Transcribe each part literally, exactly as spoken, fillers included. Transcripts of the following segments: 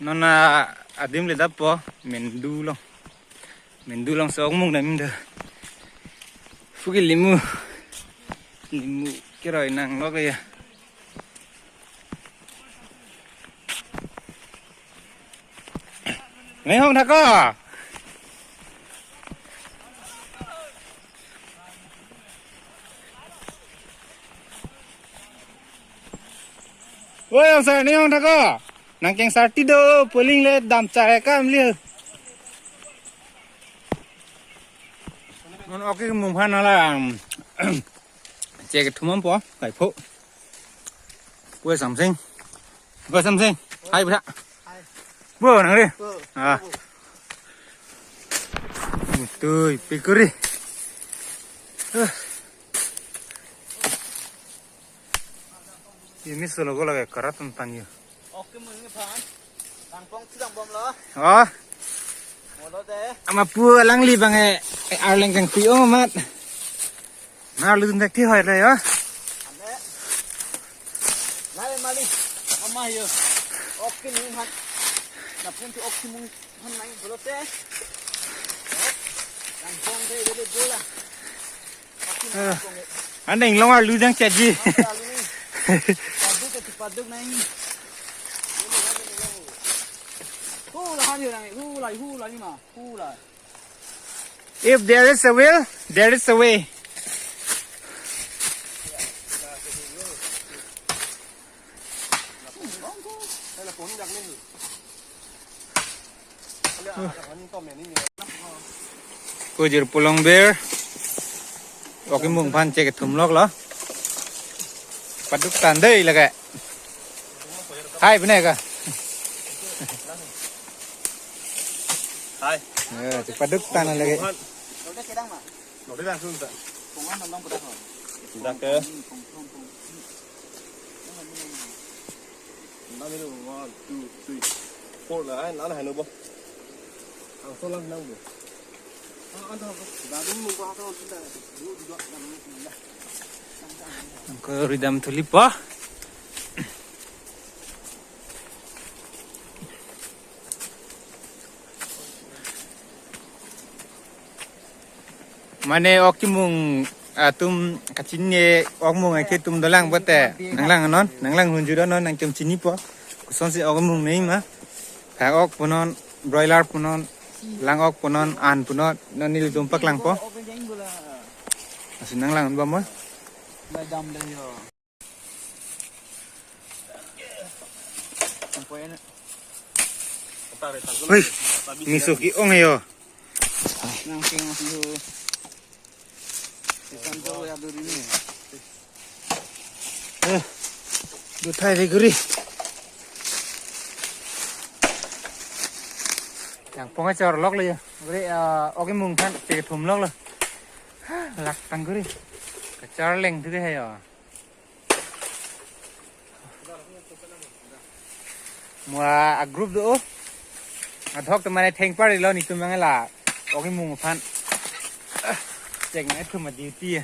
Non a adim le dappo, Mendu along. Mendu alongsi ok mung dam da. Puke limu. Limu keroi nanglok ya. Neng hong thak ko. Oi, angsar, neng hong thak ko. Nangkengsar ti do, pu aling le dam chai kam li. Non ok kemung aphan hala, um, chek thum po, kai pho. Pu Samsing. Pu Samsing. Hai, bra. Hai. Pu, nang re. Pu. Ah. Pu. Tui, pikuri. Ah. Ini solo ko lagi karat tentang ya. Ok kemung aphan. Langpong sidang bomlo. Oh. Molo de. Ama pu alangli abang e, eh, arleng kangpi ong amat. Arlu dundak ti hoi le ya. Ane. Lai mali. Ama yo. Ok kemung aphan. Lapu-an tu ok kemung aphan nai pulote. Langpong de de bola. Eh, anda inglong arlu jang chatji. Paduk, paduk nai. Hula, hula, hula, hula, hula. If there is a will, there is a way. Kujir pulong ber. Ok kemung aphan chek thumlok lo. Paduk tan dei lake. Hai, bine ka? Hai. Ya, chek paduk tan lake. Nodi langsung ta. Dak ke. Nang ini one, two, three, four la, ai, nana hanu bo. Ang solang nang bo. Angko ridam thuli po. Mane ok kemung atum kachinine, ok mung akhei atum dolang pulote. Nanglang non, nanglang hunju non, nangtum chinipo. Kosonsi ok mung nai ma. Phak ok punon, broiler punon, lang ok punon, an punon, non nelitum paklangpo. Asin nanglang ba mo. Hui, miso ke-ong yo. Nang sing masih ho. Ikan jauh ya duri ni. Eh, duthai de guri. Yang ponga chor lok le ya. Guri, ah, ok kemung aphan chek thumlok lo. Lak tang guri. Kacharleng thu ke hai ya. Mo a group do. Adhok to mane thengpar lo netum abang la. Ok kemung aphan. Chek nai thum a duty ya.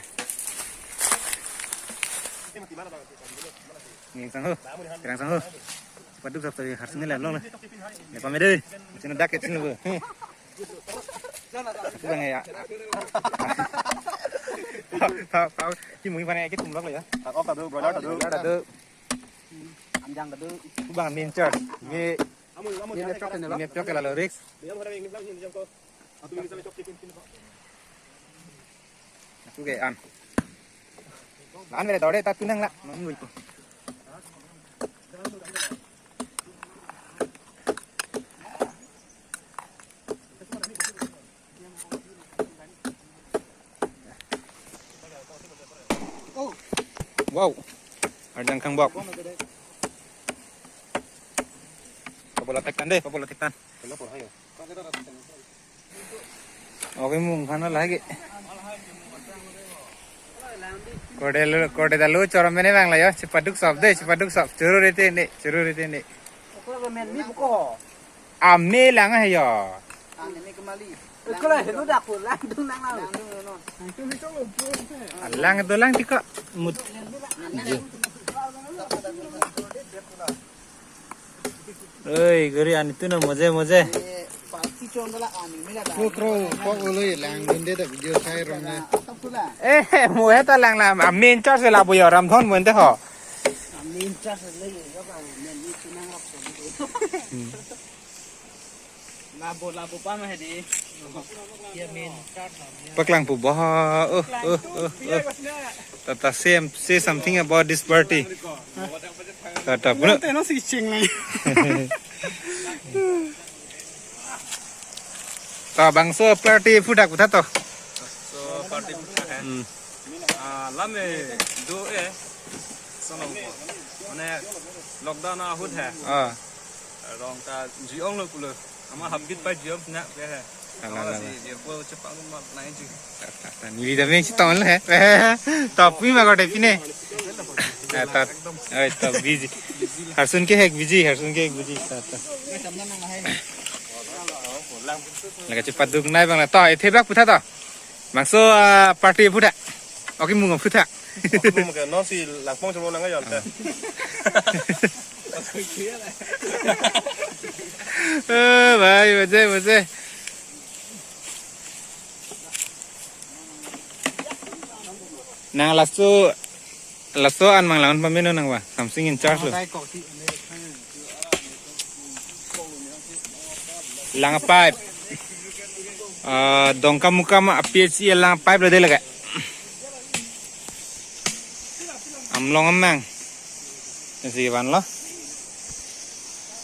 Neng sang ho. Kerang sang ho. Paduk sap tadi harus ngelak lo. Ya pamit deh. Sini dak ke sini lo. Bang ya. Tahu, tahu. Kemung aphan ke thumlok lo ya. Tak op tadu, broiler tadu. Broiler tadu. Anjang tadu. Bang main charge. Ini, ini truk ke lalo risk. Oke, an. An mere dore ta tunang la. Nang lui ko. Wow. Arjang kang bok. Pabola tekan deh, pabola tekan. Ok kemung aphan lagi. Kordelo, kordelo choro mene bang la yo, chepaduk sop deh, chepaduk sop. Choro rete ne, choro rete ne. Ame lang ahe yo. Alang dolang tiko mut. Oi, guri ani tu na moje moje. Kukro kok ului lang dun de ta video sai rong na. Eh, mo he ta lang lam. Amen char se la bu yo Ramdhon mo ente ho. Labo labo pa ma hedi. Paklang pu bo ha. Uh uh uh uh. Tata say, say something about this party. Tata puno. Teno si ching lang. Ta bangso party puthak puthak to. So party puthak hai. Hmm. Ah, lame do eh. Sono ko. Mane lockdown ahut hai. Ah. Rong ta ji-ong lo pulo. Ama habit pa ji-ong na pe hai. Ala, ala, ala. Ama si dia ko cepak lo mak na ji. Ta, ta, ta, neli dame si tong lo hai. Tapi ma ko dei pine. Eh, ta, eh, ta busy. Harsun ke hek busy, Harsun ke hek busy. Ta, ta. Laga cepat duk nai bang la. To, ethe bak puthak to. Bangso, ah, party puthak. Oke, mung puthak. Oke, mung ke, non si langpong cuma nang yon teh. Eh, bhai, moje, moje. Nang laso, laso an mang lang pameno nang ba. Something in charge lo. Lang a pipe. Ah, Dongkamukam a P H E L lang a pipe lo de lake. Amlong amang. Isi van lo.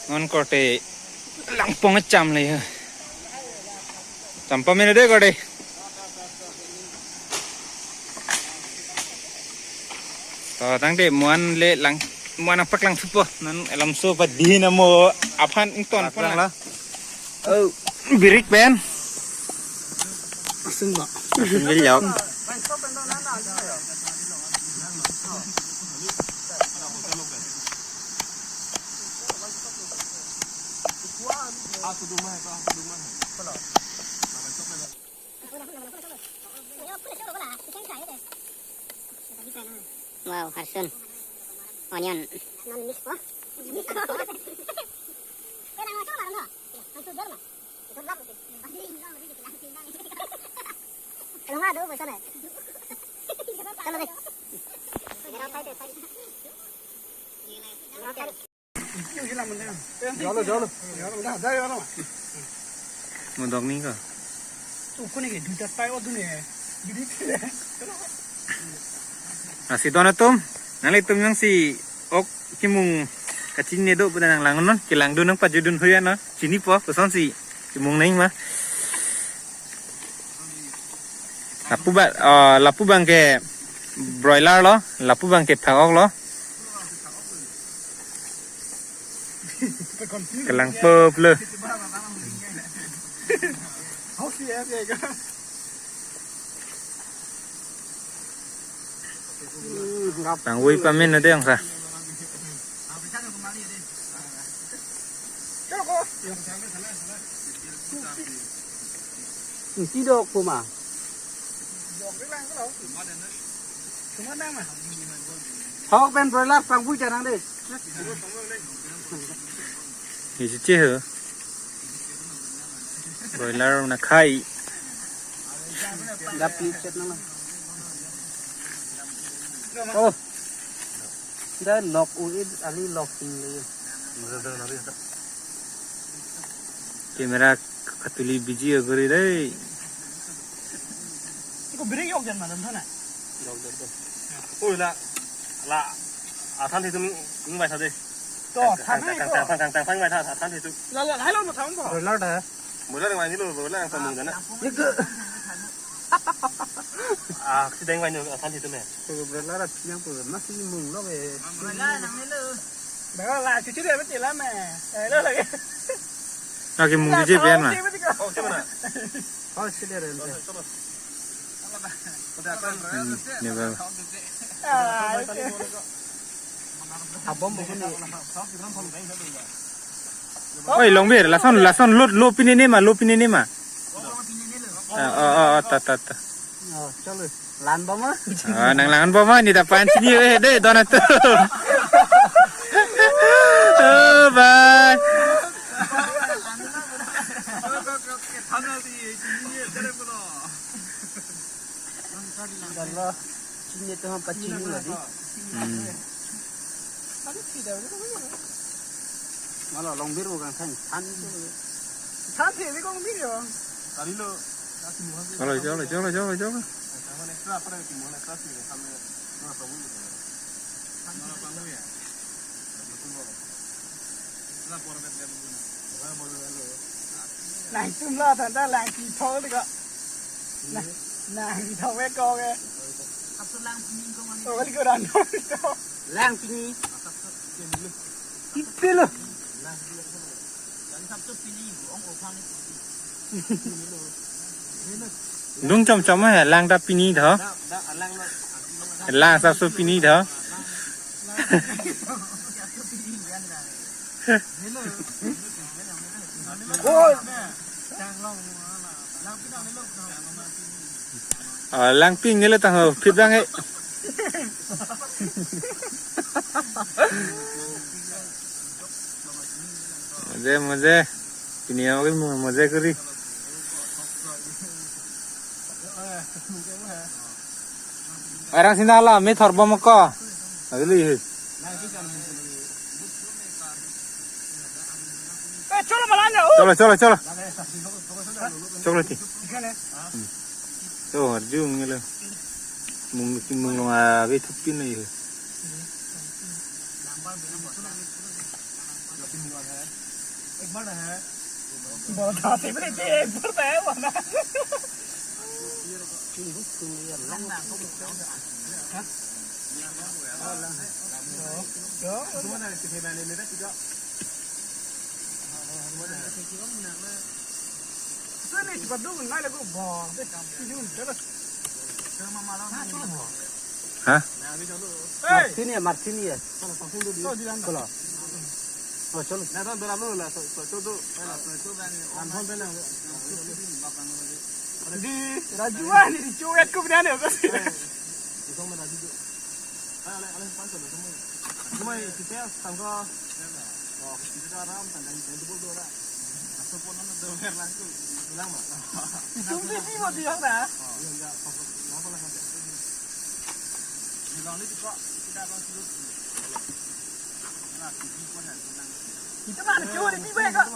Non korte langpong cham le. Cham pameno de korte. To tangte muan le lang, muan apak lang thupo. Non alam so pa dihin amo aphan ington pon lang. Oh, birik pen. Asin ba. Asin bilyok. Wow, Harsun. Onion. Jalo, jalo. Jalo, dah, dah, jalo. Modok ni ko. Ukun ni duta tai o dunia. Jadi. Asi don atum, nanglitum nang si ok kimung kachinine do pu ta nang langnon, kelang dun nang pajudun huya na. Chinipo, kosonsi kimung nang ma. Lapu ba, ah, lapu bang ke broiler lo, lapu bang ke phak-ok lo. Kelang pop lo. Tangwi pamin na de ang sa. Isi dok puma. Hok pen broiler pangpui janang de. Isi che ho. Broiler na khai. Dap ni chet na. Oh. Dah lock uid ali lock sing le. Camera katuli biji agori dei. Iko biri yok jan malam thana. Yok jan to. Oi la la athan thai tum ning bai sa de. To than tang, tang, tang, tang, tang, bai tha, athan thai tum. La la hai lo ma thang ko. Broiler da. Broiler ning bai ni lo, broiler yang pamung jana. Iko. Ah, si deng bai ni athan thai tum eh. Ko broiler a piang ko na si mung lo eh. Broiler nang ni lo. Dah la cuci dia betul lah meh. Eh lo lagi. Lagi mung je biar mah. Oh, siapa nak? Oh, sila rin. Hmm, ni ba. Abom bukan ni. Oi, Longbir, lason, lason, lo, lo pine ne ma, lo pine ne ma. Ah, oh, oh, oh, ta, ta, ta. Oh, chalo. Lan bom ma? Ah, nang lan bom ma, ne ta pan chini, eh, de, dona tu. Oh, bye. Dalo, chini tu ham pachini lagi. Hmm. Malo Longbir bukan kan, kan itu. Kan sih, ini kong Longbir ya. Tadi lo, kasih muhan sih. Chalo, chalo, chalo, chalo, chalo. Sama extra apa lagi, muhan extra sih, sama. Mana tahu gitu. Mana tahu ya. Betul, Bang. Lah, bor bet dia dulu, nah. Lah, bor bet dulu. Lang tum lo, tanta lang si thol ko. Lang, lang si thol ko ke. Ap tu lang pini ko mani. Oh, kali ko ran. Lang pini. Ipilo. Lang sab tu pini, ong opang ni. Dung chom chom he, lang ta pini tho. Lang, lang, lang. Lang sab tu pini tho. Ah, lang ping nilo tang ho, phit bang he. Moje, moje. Pini ako mo-, moje kuri. Arang sina la, me thor bom ko. Agli. Eh, cholo malanya, oh. Cholo, cholo, cholo. Cholo ti. Hmm. Oh, arjung nilo. Mung, mung long ave thupin na ye. Bol tha se bele te, bol ta hai bana. Yo. Sini cepat dulu, nai lagu bol. Sini, terus. Hah? Martin ya, Martin ya. Cholo. Oh, cholo. Di Raju ah, ni di chuet ko bina ne ko. Itu sih sih mau dia dah. Kita mana curi di bawah kak.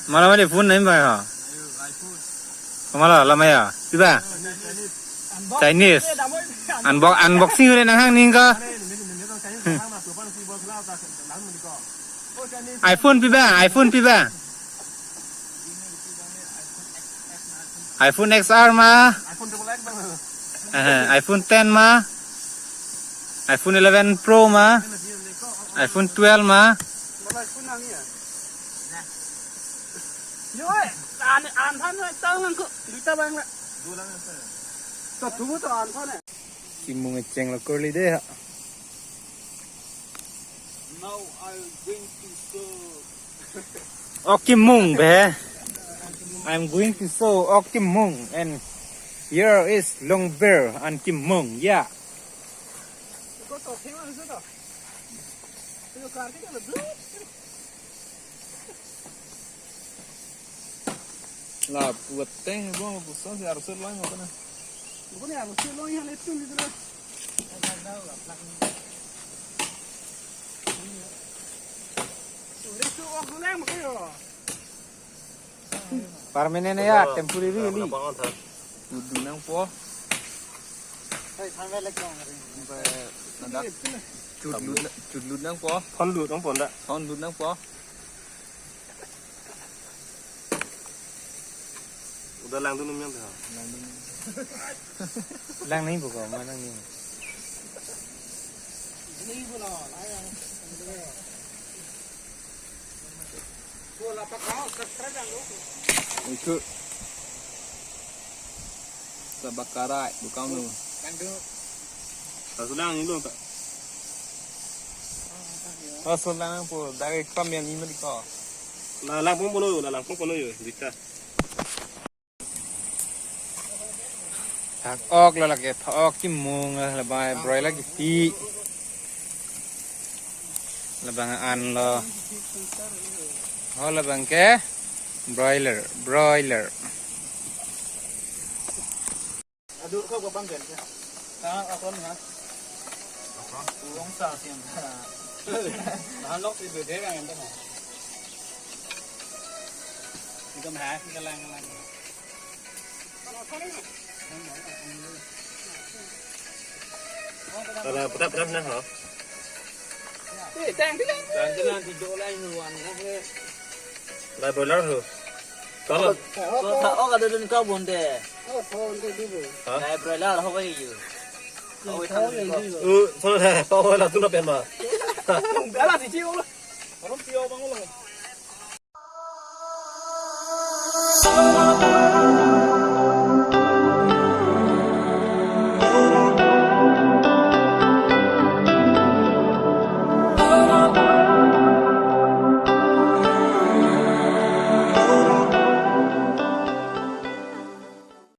Mala mali phone nai ba ha. Kamala lamaya. Piba? Chinese. Unbox, unboxing ule nang hang ning ka. iPhone piba? iPhone piba? iPhone X R ma? Eh, iPhone ten ma? iPhone eleven Pro ma? iPhone twelve ma? Yo, eh, an, an than na tang lang ko. Duita bang la. To thumu to an than na. Kimung echeng lo kurli de ha. Now I going to show. Oh, Kimung be. I'm going to show, oh, Kimung, and here is Longbir and Kimung. Yeah. La puat teng bong puson si arsul lang apa na? Bukan ya, arsul lang yang itu gitu lah. Udah itu, oh, gulang, makanya. Permanent ya, temporary kali. Lapang-lapang tha. Lut dun nangpo. Ladak. Chut lut, chut lut nangpo. Thon lut nangpo nda. Thon lut nangpo. Udah langdun num yang tha. Lang nangpo ko, ma lang nangpo. Itu. Sabakarai, bukan lu. Langsung lang ni lu tak? Langsung lang po, dari kami yang ini ko. Lalang pun puno, lalang pun puno yo, bisa. Thak-ok lo lake, thak-ok chimung lo, labang broiler kipi. Labang an lo. Oh, labang ke broiler, broiler. Aduh, kau ke panggen ya? Tang akon ha. Uang sa siang. Bahan lok si bede kan ente. Itu mah, kita lang lang. Ada petap-petap nah, ha? Eh, tang, tang. Tang, tang, tidur lah, ini wan, eh. Lai broiler ho. Kalau Oh, oh, ada dun kau bonde. Oh, phone ke dulu. Ha? Lai broiler ho bai yu. Kau ikan dun kau. Uh, soalnya tahu lah tu nak pen ma. Dah lah, cici, oh. Orang piau bang, oh.